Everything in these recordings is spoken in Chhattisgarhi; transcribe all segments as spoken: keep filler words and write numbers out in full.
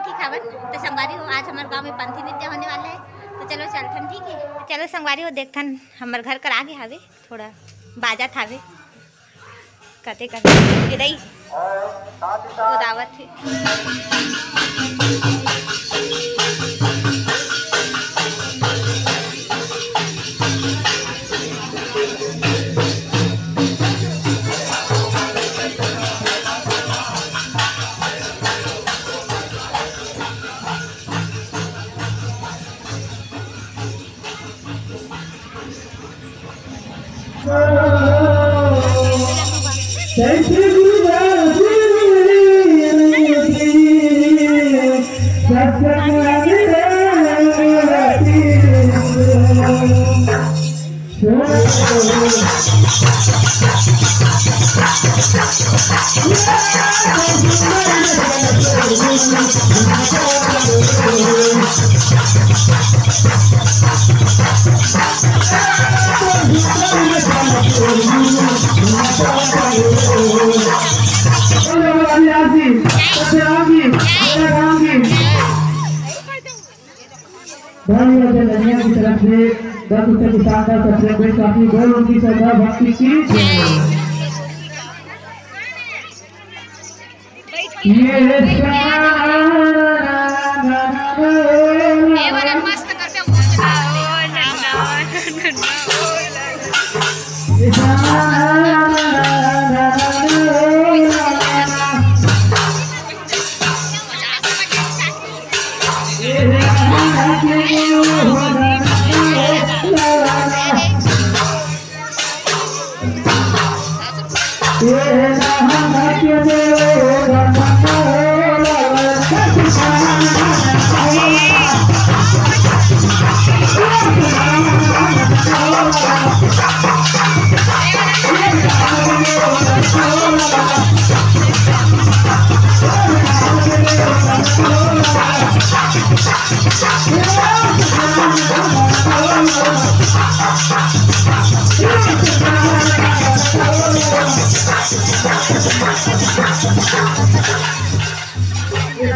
ठीक हवन। तो संगवारी हो, आज हमर गांव में पंथी नृत्य होने वाला है, तो चलो चलथन, ठीक है? चलो संगवारी हो, देखथन, हमर घर कर आगे हावे, थोड़ा बाजत हावे, कते कते विदाई उदावत हे। भाई और जननिया की तरफ से दस रुपए की शानदार सब्सक्राइबर काफी बोल उनकी श्रद्धा भक्ति की। ये ये वाला मस्त करते हैं।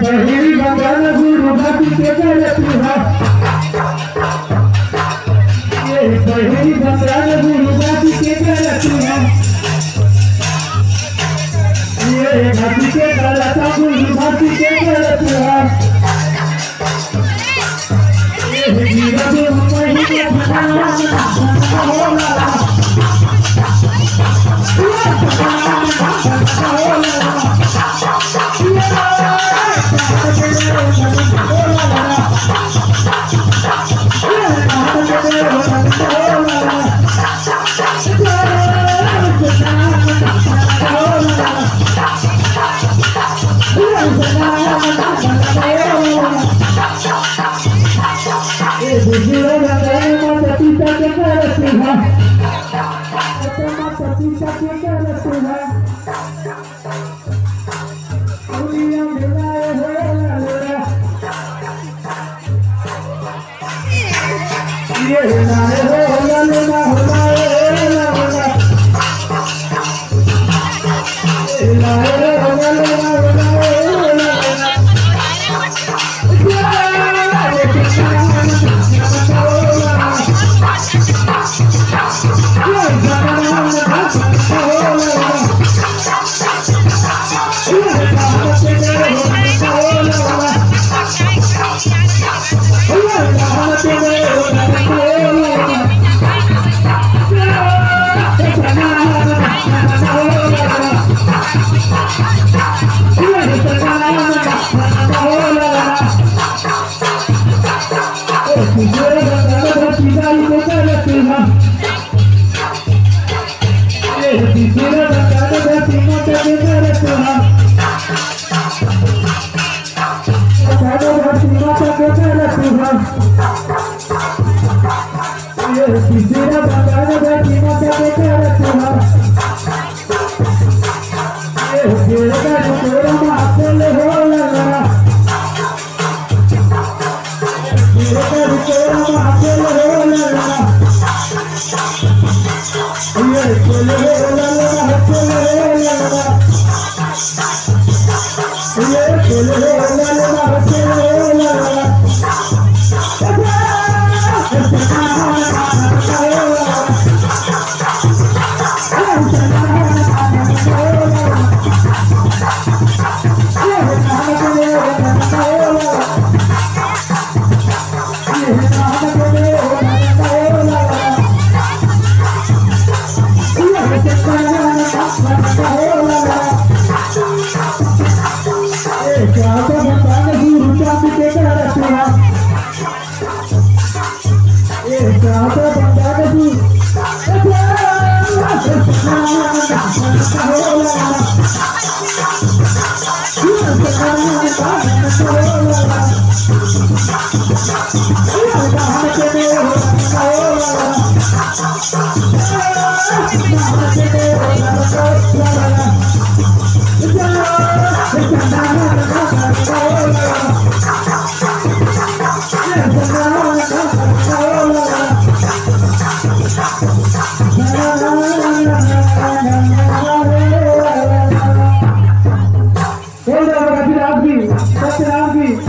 बहिरी बंगाल गुरु बाबू के करत हा। ये बहिरी बंगाल गुरु बाबू के करत हा। ये बाबू के करत हा, गुरु बाबू के करत हा।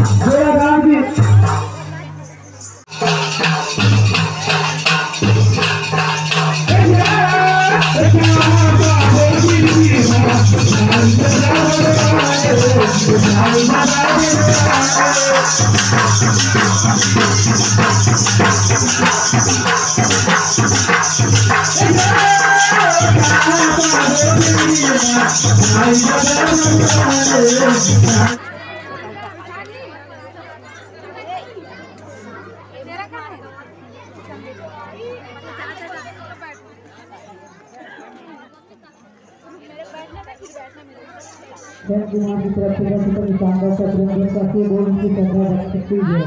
जोड़ा डाल के। Thank you, माँ की तरफ से बस इतना शानदार सा प्रेम बरसा के बोल की श्रद्धा भक्ति है।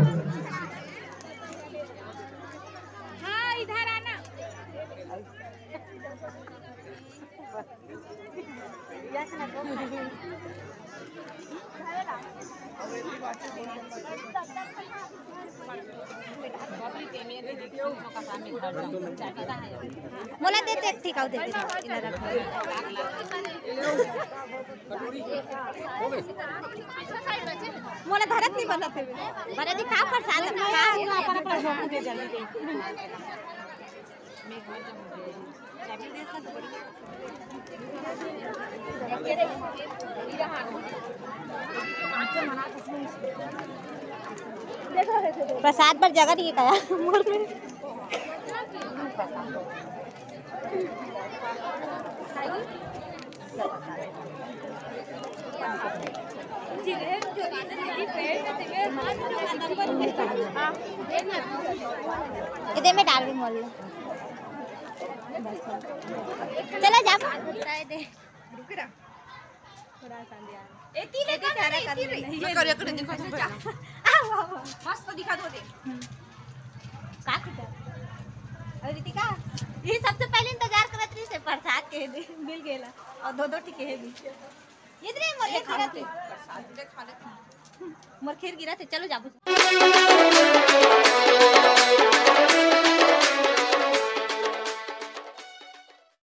हाँ, इधर आना। मोला दे दे, ठीक है, दे दे, इधर रख। मोला धरत नहीं बनत है। बड़ा जी, खा प्रसाद, खा। प्रसाद बर जगह नहीं है का मोर में। एदे में डाल दे मोल। चला जा। रुक रहा। थोड़ा सा ध्यान। एती ले एती कर, चेहरा एती कर ले। ले। मैं कर, कर, देखो, तुम पहले। आओ, आओ, आओ। मस्त दिखा दो दे। का खुदा? अरे रितिका, ये सबसे पहले इंतजार करत रही से प्रसाद के दे, मिल गेला। और दो दो ठीक है भी। इधर ही मोर ये खा लेते। प्रसाद ले खा लेते। मोर खीर गिरा थे, चलो जाबो।